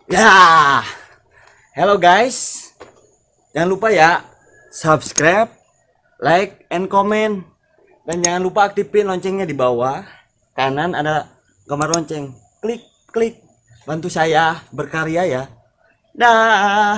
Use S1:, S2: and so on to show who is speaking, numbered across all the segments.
S1: Ya. Hello guys. Jangan lupa ya subscribe, like, and comment. Dan jangan lupa aktifin loncengnya di bawah. Kanan ada gambar lonceng. Klik, klik. Bantu saya berkarya ya. Dah.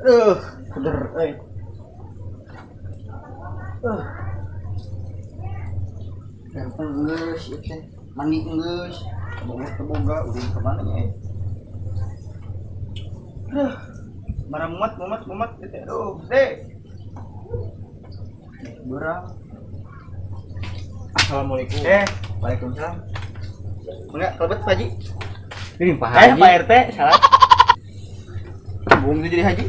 S2: Aduh, keder euy. Ganteng geus ieu teh. Mandi geus. Boga teu boga urang ka mana nya? Aduh. Marah muat muat muat ieu teh. Aduh, gede. Berang.
S3: Assalamualaikum.
S2: Eh, waalaikumsalam. Enggak, kelebet Pak Haji.
S3: Ini Pak
S2: Eh,
S3: Haji.
S2: Pak RT, salah. Embung jadi haji.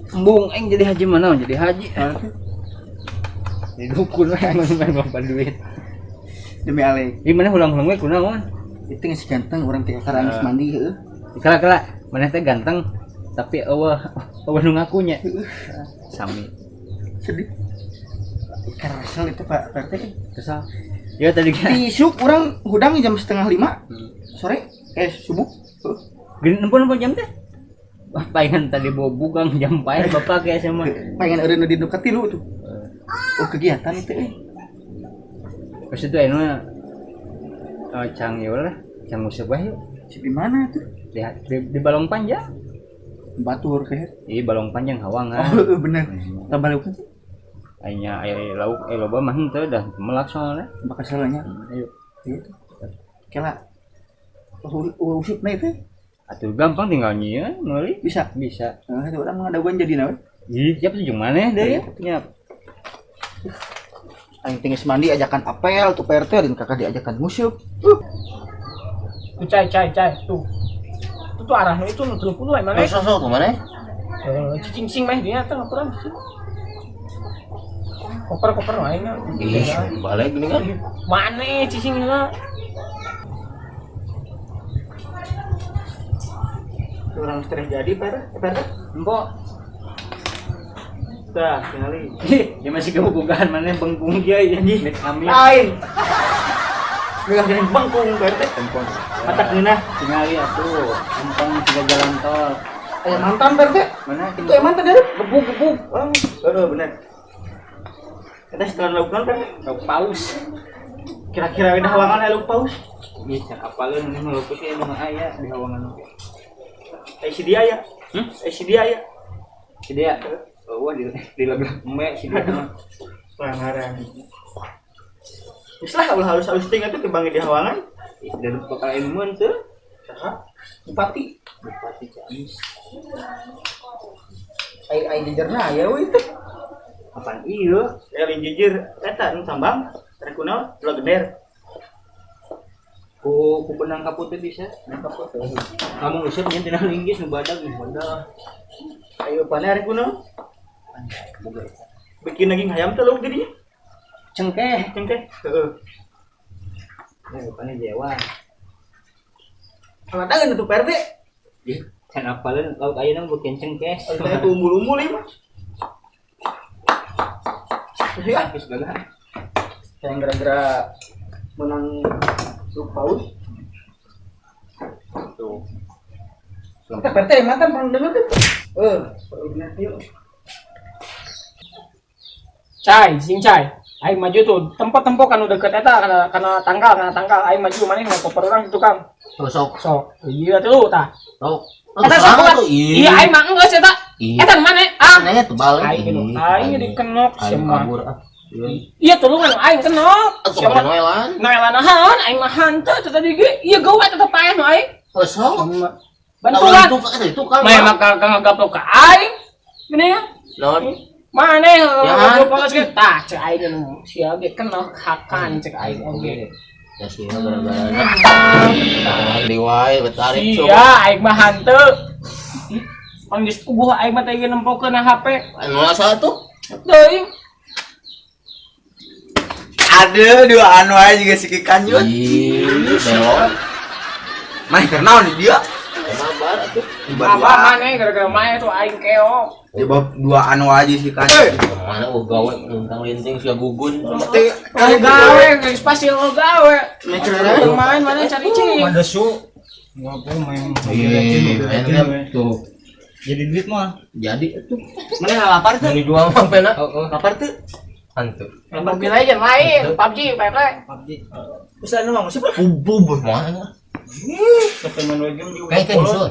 S3: Embung aing jadi haji mana? Jadi haji. Di dukun we anu main bapak duit.
S2: Demi alih.
S3: Di mana hulang-hulang we kunaon?
S2: Itu geus ganteng urang teh kakara geus mandi heueuh.
S3: Kala-kala maneh teh ganteng tapi eueuh eueuh nu ngakunya. Sami.
S2: Sedih. Kesel itu Pak RT.
S3: Kesal. Ya tadi kan.
S2: Isuk orang hudang jam 4.30 sore, eh subuh.
S3: Gini nempon-nempon jam teh. Wah, palingan tadi bawa bugang jam pae bapak kayak sama.
S2: Pengen eureun di nu katilu tuh. Oh, kegiatan itu eh.
S3: Terus itu anu cang ya lah, cang musuk wae yuk.
S2: Di mana tuh?
S3: Di Balong Panjang.
S2: Batur kayak.
S3: Iya, Balong Panjang hawangan.
S2: Oh, bener. Tambah lauk tuh.
S3: Aingnya air lauk eh loba mah henteu dah melak soalnya.
S2: Bakal salahnya.
S3: Ayo.
S2: Itu. Kela. Oh, usip na itu.
S3: Atuh gampang tinggal nyieun meuli.
S2: Bisa.
S3: Bisa.
S2: Nah, itu orang ngadaguan jadi naon?
S3: Ih, siap tuh jeung maneh deui ya. Nyap.
S2: Aing tinggal mandi ajakan apel tuh PRT dan kakak diajakan musuh.
S4: Tuh cai cai cai tuh. Itu tuh arahnya itu nu 30 we mana?
S5: Sosok kemana?
S4: Eh, cicing sing mah dia teh laporan cicing. Koper-koper lain mah.
S5: Ih, balik gini kan?
S4: Mana cicing heula?
S2: Orang stres jadi PRT.
S3: Empok.
S2: Tah, tinggali.
S3: Ih, ya masih kebukaan maneh bengkung kieu ya. Amit amit.
S2: Lain. Nggak gini bengkung PRT.
S3: Empong.
S2: Mata ngeunah.
S3: Tingali atuh, empong tiga jalan tol.
S2: Aya mantan PRT.
S3: Mana?
S2: Itu yang mantan dari
S3: Gebuk-gebuk.
S2: Oh, aduh bener. Kita setelah lakukan kan
S3: Lauk paus.
S2: kira-kira udah hawangan aya lauk paus.
S3: Ih, can apaleun ini mah lauk teh anu aya di hawangan oge.
S2: Aya si dia ya.
S3: Hmm?
S2: Aya si dia ya.
S3: Si dia. Oh, di leblak embe si dia mah.
S2: Pelanggaran. Geus lah ulah halus-halus ting atuh timbang di hawangan.
S3: Ih, dan bakal ilmuan tuh.
S2: Saha? Bupati.
S3: Bupati Ciamis.
S2: Ai ai jejerna aya we teh.
S3: Apaan iya?
S2: Aya lain jejer eta nu tambang rek kunaon? Ulah geder.
S3: Ku benang kaputih bisa. Benang kaputih. Kamu ngusir nyen tina linggis nu badag nu badag.
S2: Ayo pane rek kunaon?
S3: Boga.
S2: Bikin daging hayam teh lauk jadinya.
S3: Cengkeh.
S2: Cengkeh. Heeh.
S3: Ya rupanya Jawa.
S2: Kalau daun itu PRT.
S3: Ih, can apaleun lauk ayeuna mah bikin cengkeh.
S2: Teh umbul-umbul ieu mah. Ya,
S3: Geus gagah.
S2: yang gara-gara menang lauk paus.
S3: Tuh.
S2: Kita PRT yang mantan pernah denger tuh. Eh, bener yuk.
S4: Cai, cicing cai. Aing maju tuh, tempo-tempo kan udah deket eta kana tangkal, kana tangkal aing maju maneh mau koper urang di tukang.
S5: Sosok.
S4: Sok. Iya tuh tah.
S5: Sok.
S4: Eta sok kuat.
S5: Iya.
S4: Iya aing mah enggeus eta.
S5: Iya.
S4: Eta mana? Ah.
S5: Nanya tebal.
S4: Aing gitu. Aing dikenok
S5: Aing
S4: sia mah.
S5: kabur ah.
S4: Iya tulungan aing kenok.
S5: Aku
S4: Sia mah.
S5: noelan.
S4: Noelan naon aing mah hanteu teh tadi ge. Iya gawe tetep paeh nu aing.
S5: Sosok.
S4: Bantuan.
S5: Itu kan itu kan.
S4: Mah mah kang ngagaplok ka aing. Gini ya.
S5: Non.
S4: Maneh
S5: Ya,
S4: ngobrol geus ge tah cek aing nu sia ge kenok hakan cek aing oge.
S5: Ya sih gara-gara. Di wae betarik sok.
S4: Iya, aing mah hanteu. Pan geus puguh aing mah teh nempokeun HP.
S5: Anu satu.
S4: Teuing.
S2: Ada dua anu aja juga si kanjut.
S5: Ih, belok.
S2: Mah keur naon di dia?
S5: Mabar atuh.
S4: Apa maneh gara-gara maneh tuh aing keok.
S2: Di bab dua anu aja si kanjut.
S5: Mana oh gawe nuntang linting sia gugun.
S2: Teh
S4: Kalau gawe geus pasti lo gawe. Yang main mana cari cing.
S3: Madesu. Ngobrol main
S5: Ih, main kan tuh.
S3: Jadi duit mah.
S5: Jadi atuh.
S1: Mana lapar tuh?
S5: Mau dijual mah pena.
S1: Lapar tuh?
S5: Hantu.
S4: Mobile Legend lain, PUBG, PUBG.
S3: PUBG.
S2: Bisa anu mah musib bubur.
S5: Mana?
S3: Sampai main game juga.
S5: Kayak kan nyusul.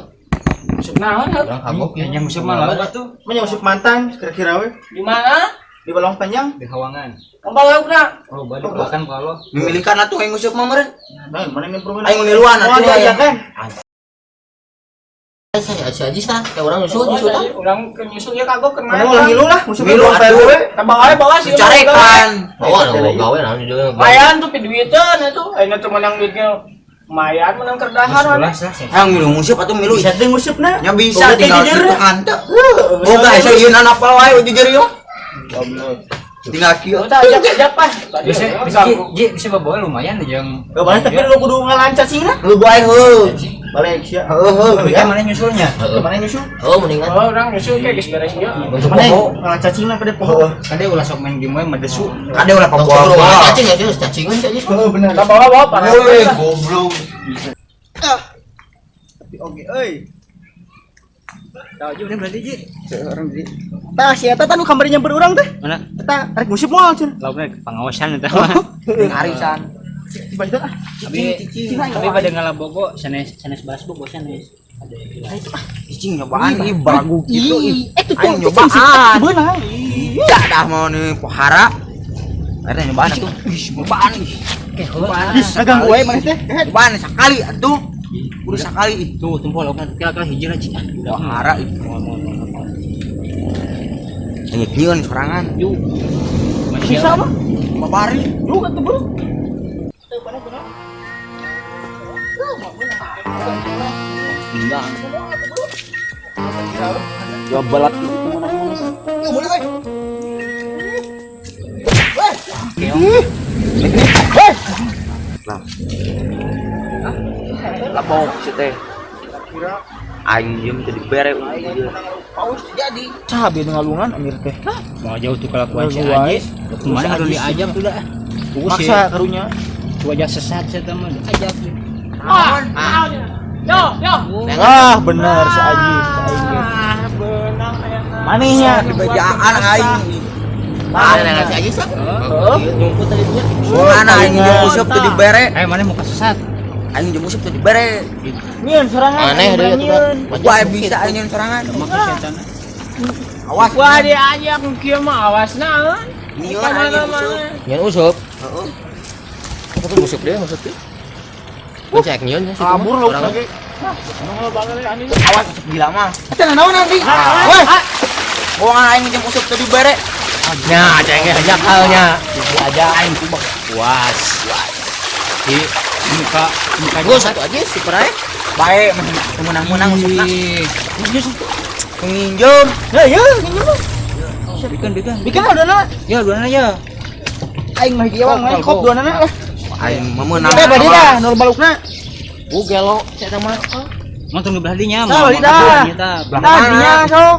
S4: Musuh naon heuh?
S5: Urang kagok ya.
S3: Yang musuh mah lauk atuh.
S2: Mana musib mantan kira-kira we
S4: Di mana?
S2: di balong panjang.
S3: Di hawangan.
S4: Kembali laukna.
S3: Oh, balik makan kalau.
S2: Memilikan atuh aing nguseup mah meureun. Aing niluan atuh diajakan.
S5: Saya aja aja sah. Kayak orang nyusul nyusul tah.
S4: Urang ke nyusul ya kagok ke mana?
S2: Mana ulah ngilu lah musib milu atuh we.
S4: Tambah wae bawa sih.
S2: Carekan.
S5: Bawa dong gawe naon juga.
S4: Lumayan tuh piduiteun itu. Ayeuna tuh menang duitnya. Lumayan menang kerdahan.
S3: Ulah sah.
S2: Hayang milu nguseup atuh milu.
S1: Bisa teh ngusupna.
S2: Nya bisa
S1: Boga teh
S2: tinggal
S1: jujur.
S2: kitu hanteu. Boga hese ieu apa wae jujur ieu. Tinggal kieu.
S4: Udah ajak ajak pak.
S3: Bisa bisa Ji, bisa bawa lumayan jeung.
S1: Gak tapi lu kudu ngalancat sih na.
S2: Lu bae heuh.
S1: Balik sia.
S2: Heuh heuh
S3: Tapi
S2: ya.
S3: kan mana nyusulnya?
S5: Heeh.
S1: Mana nyusul?
S5: Oh mendingan.
S4: Oh, orang nyusul kayak geus beres ieu.
S5: Untuk
S1: Mana
S5: poho.
S1: ngalancat sih na pada poho.
S3: Kade ulah sok main game wae madesu.
S2: Kade ulah
S5: Tong
S2: papoa.
S5: kudu cacing ya sih, cacingan sih aja.
S1: Oh benar.
S4: Kita bawa bawa parah.
S2: Boleh goblok.
S1: Tapi oke euy.
S3: Tahu aja udah berarti Ji.
S2: Orang di. Tah si eta tah nu kamari nyamper urang teh.
S3: Mana?
S2: Eta rek nguseup moal cenah.
S3: Lauknya pengawasan eta mah.
S2: Jeung arisan.
S1: Tiba itu ah.
S3: Tapi tapi pada ngalabogo sanes sanes basbuk sanes. Ada
S2: Cicing nyobaan ih baragu kitu ih.
S1: Eh tuh
S2: Aing
S1: tuh
S2: nyobaan.
S1: Beunang.
S2: Ya dah mau nih pohara. Ada nyobaan atuh. Ih, nyobaan ih.
S1: Ih, ganggu wae maneh teh.
S2: Nyobaan sakali atuh. Kudu sakali ih.
S3: Tuh tempo lauknya kira-kira hiji lah Ji.
S2: Pohara ih. Nyet nyieun sorangan.
S3: Yuk.
S1: Bisa mah.
S2: Babari.
S1: Lu kan tuh bro.
S2: Enggak. Jawa balat itu
S1: Ya boleh euy.
S2: Lah. Lapok si teh. Aing diem teu dibere ieu.
S1: Paus jadi. Cah bieu ngalungan amir teh.
S3: Mau jauh tuh kelakuan si
S1: Wae.
S3: Ajis. Kemarin harus diajak tuh dah. Tunggu sih.
S1: Maksa karunya.
S3: Wajah sesat saya teman diajak.
S4: Ah, yo, yo.
S1: Ah, bener si Ajis, si Aing ge.
S4: Ah, benang ayana.
S1: Manehnya
S2: Dibejaan aing.
S5: Mana yang ngasih aja sah? Nyumput tadi nya.
S2: Mana aing jeung useup teu dibere.
S3: Eh mana muka sesat?
S2: Aing jeung useup teu dibere.
S1: Nyieun sorangan.
S5: Aneh
S1: aing
S5: deh
S1: nyieun.
S5: atuh.
S2: Wah bisa aing nyieun sorangan.
S3: Maka setan.
S2: Awas.
S4: Wah, diajak kieu mah awasna euy.
S2: Nyieun aing jeung useup.
S5: Nyeun usup.
S2: Heeh.
S5: Tapi useup deh maksud teh. Cek nyieun ya situ.
S1: Kabur lu
S5: Orang.
S1: lagi.
S2: Awas useup gila mah.
S1: Eta naon nanti?
S2: Wah. Bohongan aing jeung useup teu dibere.
S5: Nya, cengnya ajak halnya. Diajak aing kubak. Puas.
S3: Di muka muka
S5: Gua satu aja super ae.
S2: Bae menang-menang usupna. Nginjem.
S1: Ya ya, nginjem mah.
S3: Bikin bikin.
S1: Bikin lah duana.
S3: Ya dua ya.
S1: Aing mah hiji ewang, aing kop duanana lah.
S2: Aing meunang.
S1: Eh, badi dah, nol balukna.
S5: Bu gelo cek mah.
S3: Mau tunggu belah dinya.
S1: Tah, beli dah. Tah, dinya sok.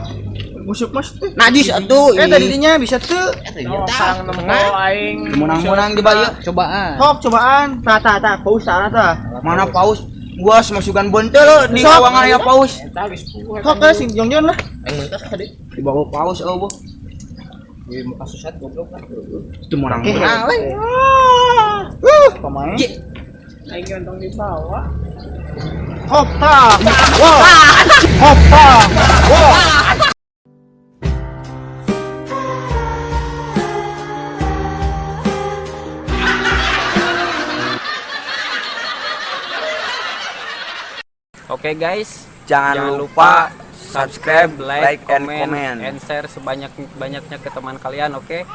S1: Musuk mas teh.
S2: Najis atuh.
S1: Eh tadi dinya bisa teu.
S4: Tong nemu aing.
S2: Menang-menang di bae.
S3: Cobaan.
S1: Sok cobaan. Tah tah tah, paus tah tah.
S2: Mana paus? Gua semasukan bentel lo di
S1: Sok.
S2: kawangan aya paus.
S4: Eta geus puguh.
S1: Sok ke sing jongjon lah.
S5: Aing mentas tadi.
S2: Di bawah paus eueuh.
S3: Di muka sesat goblok lah.
S2: Itu menang-menang we.
S1: Pemain.
S4: Aing entong dibawa.
S1: Hop tah. Wow. Hop tah. Wow.
S4: Oke guys,
S2: Jangan lupa subscribe, like, and comment.
S4: and share sebanyak-banyaknya ke teman kalian, oke?